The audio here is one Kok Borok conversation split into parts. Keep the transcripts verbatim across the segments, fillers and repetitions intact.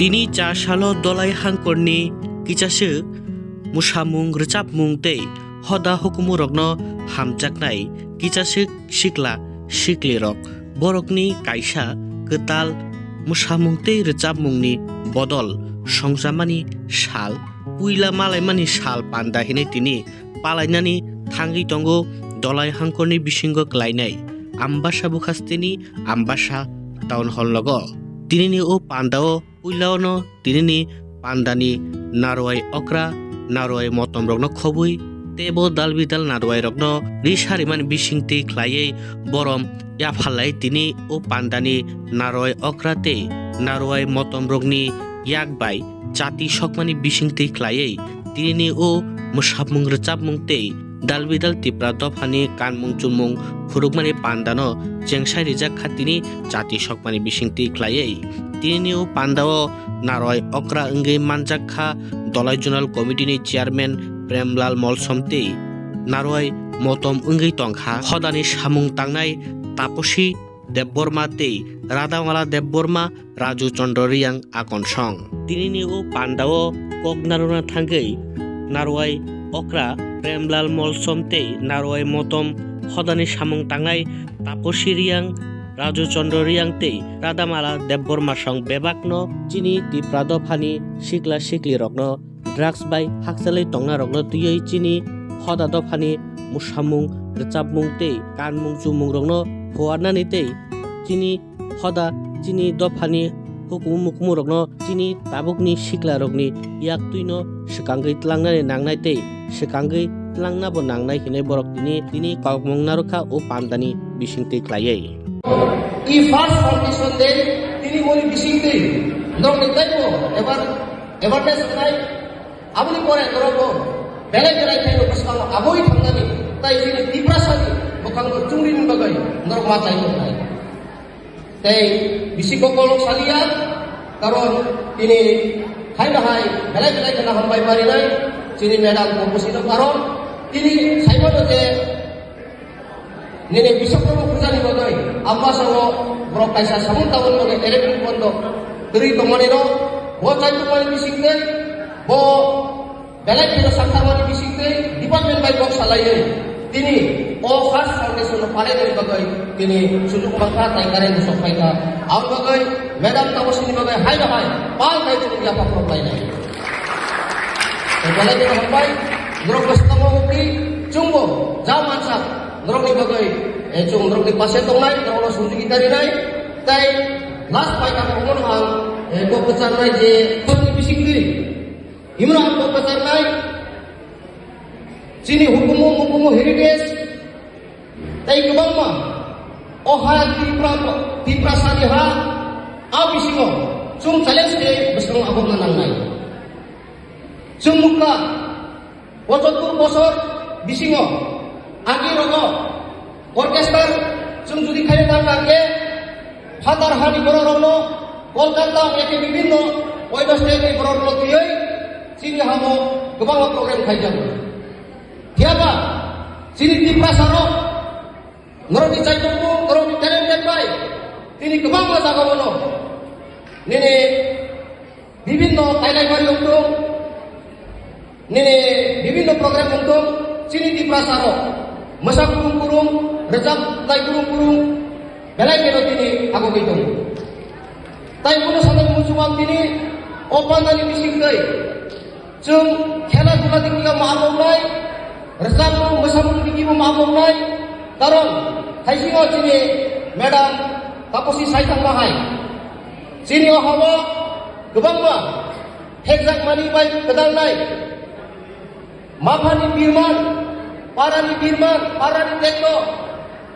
Tini cha salo Dolai Hangkorni kichaswk mwsamung rwchapmung tei hoda hukumurokno hamjaknai kichaswk sikla siklirok borokni kaisa kwtal mwsamung tei rwchapmungni bodol songchamani sal, puila malaimani sal panda hinwi tini palainani thangwi tongo Dolai Hangkorni bisingo klainai Ambasa bukhasteni Ambasa Town Hall logo. Tinini o pandao puilaono tinini pandani narwai okra, narwai motomrokno khobwi teibo dalbidal narwairokno ri sarimani bisingtwi khlaiwi borom yaphallai tini o pandani narwai okra tei narwai motomrokni yak bai chati sokmani bisingtwi khlaiwi tinini o mwsapmung rwchapmung tei dalbidal Tipra dophani kanmung chumung phurukmani pandano chengsai rijak kha tini chati sokmani bisingtwi khlaiwi. Tinini o pandao narwai okra wngwi manjak kha Dolai Zonal Committee ni Chairman Premlal Molsom tei narwai motom wngwi tong kha hodani samung tangnai Taposi Debbarma tei Radhamala Debbarma, Raju Chandra Reang akonsong. Tinini o pandao kok narwna thangwi narwai okra Premlal Molsom tei narwai motom hodani samung tangnai Taposi Reang, Raju Chandra Reang tei Radhamala Debbarma song bebakno chini Tipra dophani sikla siklirokno drugs bai hakchalwi tongnarokno twiwi chini hoda dophani mwsamung, rwchapmung tei kanmung chumungrokno phuarnani tei chini hoda chini dophani hukumu mukumurokno chini tabukni siklarokni yaktwino swkangwi tlangnani nangnai tei swkangwi tlangnabo nangnai hinwi borok tini, tini kokmung narwkha o pandani bisingtwi khlaiwi. I first foundation day tini moni bisingtwi norokni taibo ebar awareness khlai. Aboni pore norokbo belai belai khe bwskango aboi thangnani, tai chini Tiprasani bwkhango chumrini bagwi norok ma chai tongnai. Tei bisi kokolrok saliya, karon tini hai bahai belai belai kheno hambai parinai chini madam Taposino, karon tini saimano je nini Biswakarma pujani bagwi Ambasao borok kaisa samung taboni bagwi electric bondo kwrwi tongmanino bo chai tongmani bisingtwi bo belai kheno saktharmani bisingtwi department bai kok salaiwi tini o first foundation no palainani bagwi tini sujuk mankha tai current sok phaikha. Aboni bagwi madam Taposini bagwi hai bahai pal khai chini yapha phuruk lainai. Tei belai kheno hambai, norok bwskango hukri, chwngbo ja mansa norokni bagwi, eh, chwng norokni pase tongnai, norokno sujugita rinai, tei last paikha omono ang, eh, kok kwcharnai je, tongni bisingtwi, himno ang kok kwcharnai, chini hukumu mukumu heritage, tei kwbangma o ha Tripura, Tiprasani ha, a bisingo chwng challenge khe bwskango agokna nangnai. Chwng nukha, pochottor bosor bisingo agi rogo orchestra chwng judi khaina tang tang khe phatar hani borok rokno Kolkata eke bibhinno oino state ni borok rokno twiwi chini hamo kwbangma program khaijago. Phiyaba chini Tiprasa rok norokni chaitokmung, norokni talent bai tini kwbangma jagao no nini bibhinno kainai bari wngthung, nini bibhinno program wngthung, chini Tiprasa rok mwsa kurung kurung, rwchap lai kurung kurung, belai kheno tini agogwi tongo. Tai bono sanani muchung ang tini o pandani bisingtwi chwng khela dula dikliyo ma moknai, rwchapmung mwsamung dikliyo ma moknai, karon haisingo chini madam Taposi sai thangma hai. Chini o habo kwbangma phekjakmani bai kwdalnai. Maphani birman, parani birman, parani tekno,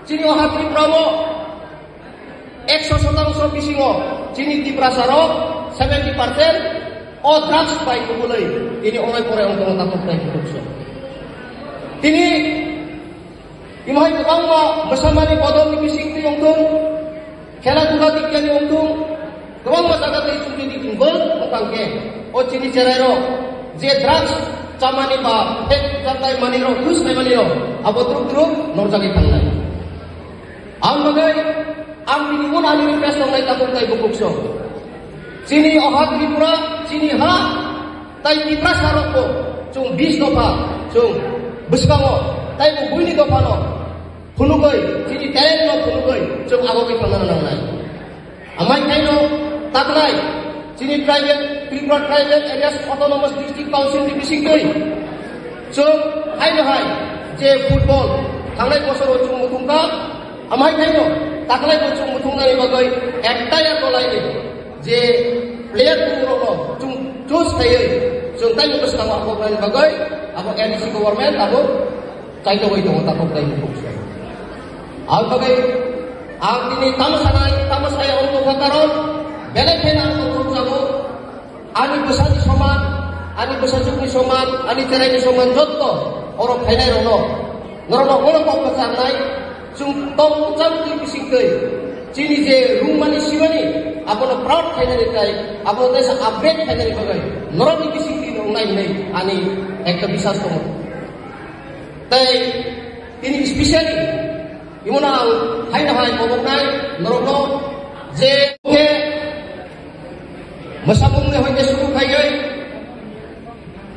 chini o ha Tripura o ekso sotangso bisingo chini Tiprasa rok seventy percent o drugs bai kubulwi tini onoi pore ongtongno takhuk tai kutukso. Tini Imhai kwbangma mwsamani bodolni bisingtwi wngthung, khela dula dikyani wngthung, kwbangma jaga tei chumni dikin bwrwk wngkha hwnkhe, o chini cherairok je drugs chamani ba phek jaknai manwirok, use khaimanirok, abo druk druk norjagwi thangnai. Ang bagwi ang tini uno ani request tongnai takhuk tai bukhuk sok. Chini oha Tripura, chini ha, tai Tiprasa rokbo chwng bis dopha, chwng bwskango, taibo buini dophano phunugwi, chini talent no phunugwi chwng agogwi thangna nangnai. Amai khaino taklai, chini tribal, Tripura Tribal Areas Autonomous District Council ni bisingtwi chwng haino hai je football thangnai bosoro chwng muthungkha, amai khaino taklai bo chwng muthungnani bagwi entire dolaini je player rokno chwng choose khaiwi chwng taibo bwskango akhoknani bagwi abo N D C government abo chaitogwi tongo takhuk tei mukhuk se. Aboni bagwi ang tini tamo sanai, tamo saya wng tongkha karon belai kheno ang tongthok jago. Ani bwsani soman, ani bwsajwkni soman, ani cheraini soman jotto oro phainairokno, norokno ulo kok kwcharnai, chwng tong kwchangtwi bisingtwi chini je rungmani simani abono proud khainani tei abono teisa upgrade khainani bagwi norokni bisingtwi wngnai hinwi ani ekta biswas tongo. Tei tini specially imono ang haino hai koboknai norokno je khe mwsabungni hoite suru khaiwi,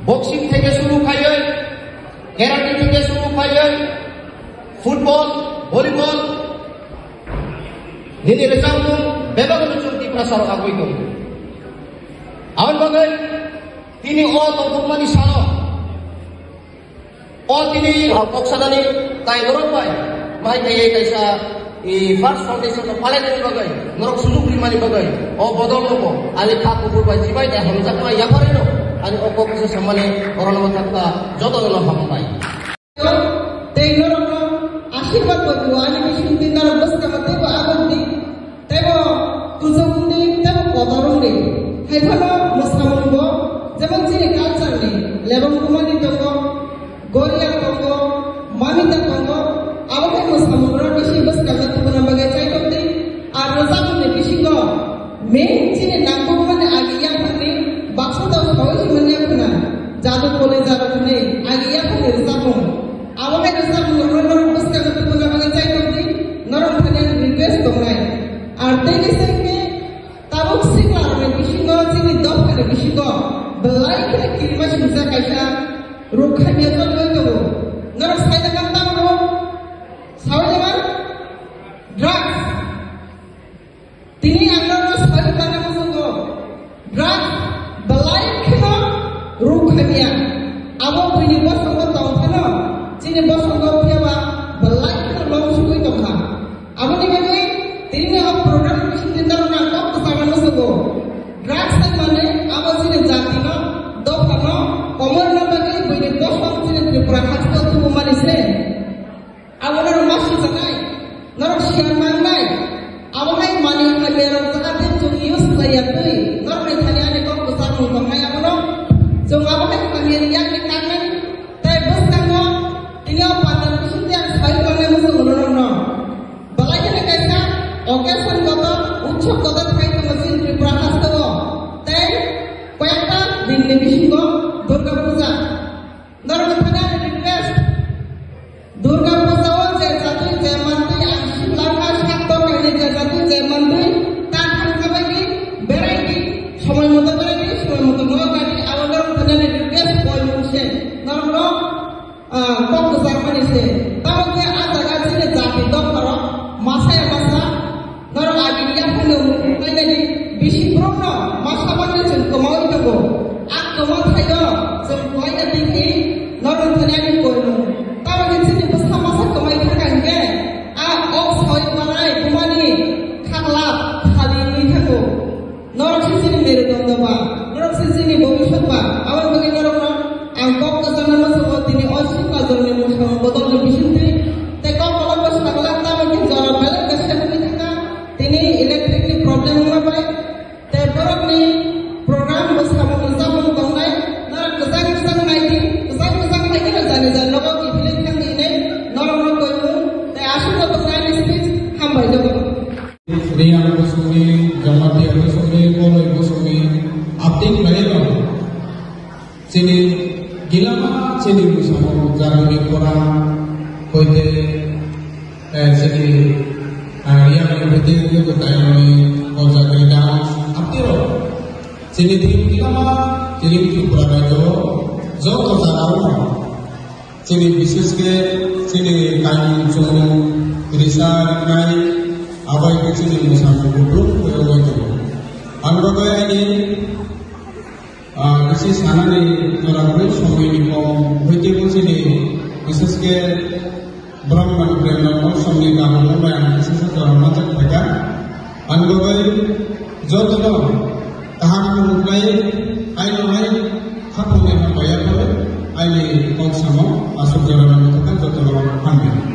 boxing theke suru khaiwi, karate theke suru khaiwi, football, volleyball, nini rwchapmung bebak no chwng Tiprasa rok agwi tongo. Aboni bagwi tini o tongthokmani salo o tini kok sanani tai norok bai, mai kaiye kaisa, i, first foundation no palai nani bagwi, norok sujuk rimani bagwi, o bodol no bo, ani kha kubur bai chibai de hamjakma yapharino, ani o kok kisa samani, orono thakta, joto no hambai. Tei norok no asirwad bo rw ani bising twi norok bwskang tei bo abang di. Tebo kuchuk wngdi, tebo kotor wngdi. Hai phano mwsamung bo, jemon chini culture ni lebong kumani tongo, goria tongo, mamita tongo, abo hai mwsamung rok bisi bwskango tubuna bagwi chai tongdi. Ar rwchapmung ni bisingo main chini nangkukmani agi yaphangni baksa dao sawi simani yaphana jadu koli jadu hwnwi agi yaphangni rwchapmung. Abo hai rwchapmung rok norok bwskango tubuna bagwi chai tongdi, norok thani ani request tongnai. Ar tei ni sengkhe tabuk sikla rokni bisingo chini dophani bisingo belai kheno kirima singsa kaisa rukha mia choli tongo. Norok sai tongma tamo rok? Sawi tongma? Drugs. Tini ang norokno sawi tongna muchungo, drugs belai kheno rukha mia. Abo buini bosongo tong phano, chini bosongo phiyaba belai kheno long sugwi tongkha. Aboni bagwi tini o program bisingtwi norokno ang kok kwchangna muchungo. Drugs hai manwi abo chini jatino, dophano, komorna bagwi buini bosong chini Tripura hasteo tubumani se. Abo norok ma swijaknai, norok siya mangnai. Abo hai manwi hamya rok jaga tei chwng use khlai ya twi, norokni thani ani kok kwchak wng tongnai abono. Chwng abo hai hamya ni yakni kangnai tei bwskango tini o pandra bising tei ang sai tongnai muchungo norokno. Belai kheno kaisa occasion kotor, utsob kotor khai tongo chini Tripura hasteo. Tei koyekta din ni bisingo Durga Puja. Norok thani ani request. Durga Puja o je jatwi je mantwi ang siklangkha sak dophani je jatwi je mantwi ta thangkha bai di berai di, somoi moto berai di, somoi moto nogo kai di, abo norok thani ani request koi mung se norok no, ah, kok kwchang mani se. Tamo khe a jaga chini jati dopha rok masa ya masa Norok agini yaphangno mungkuk nainani bisi borokno masa bagwi chwng kwmaui tongo. A kwma thaio chwng kwlaina twi khe norok thani ani koimung. Tamoni chini bwsa masa kwmai thangkha hinkhe a ok saui manai bumani khakla khali wngwi thango. Norok se chini merudondo ba, norok se chini bobiswt ba, aboni bagwi norokno ang kok kwchangno muchungo tini o sikla jorni mungsa bodolni bisingtwi tei kok kolokbo sakla tamoni jora belai khe sengwi thangkha. Tini electric ni problem wngma bai tei borok ni program bo samung rijak bo tongnai. Norok kwchang kwchang nai di, kwchang kwchang nai di, jani jani nogo kiphilwi thang di hinwi norok no koimung tei aswk no tongnai ni speech hambai jago. Riang Bosongni, Jamatia Bosongni, Koloi Bosongni, apting khlai rok. Chini gilama chini bwskango jagoni khorang hoite, eh, chini, eh, yang hoite joto tayangni o jagoni dance aptiro. Chini team kwbangma chini Tripura rajyo joto jagao chini bishesh khe chini kaimung chumung risa rwnai abai khe chini mwsamung kutung khe wngwi tongo. Ang bagwi ani, ah, bisi sanani jora kwrwi somoini kom hwitwi bo chini bishesh khe Brahman Brahman Motsamni kaham bai ang kisa sa jora majak phaikha. Ang bagwi jotono kaham khulumnai, aino hai khapungni hambai ya phai, aini kok samo aswk jora manwi thangkha jotono hambai.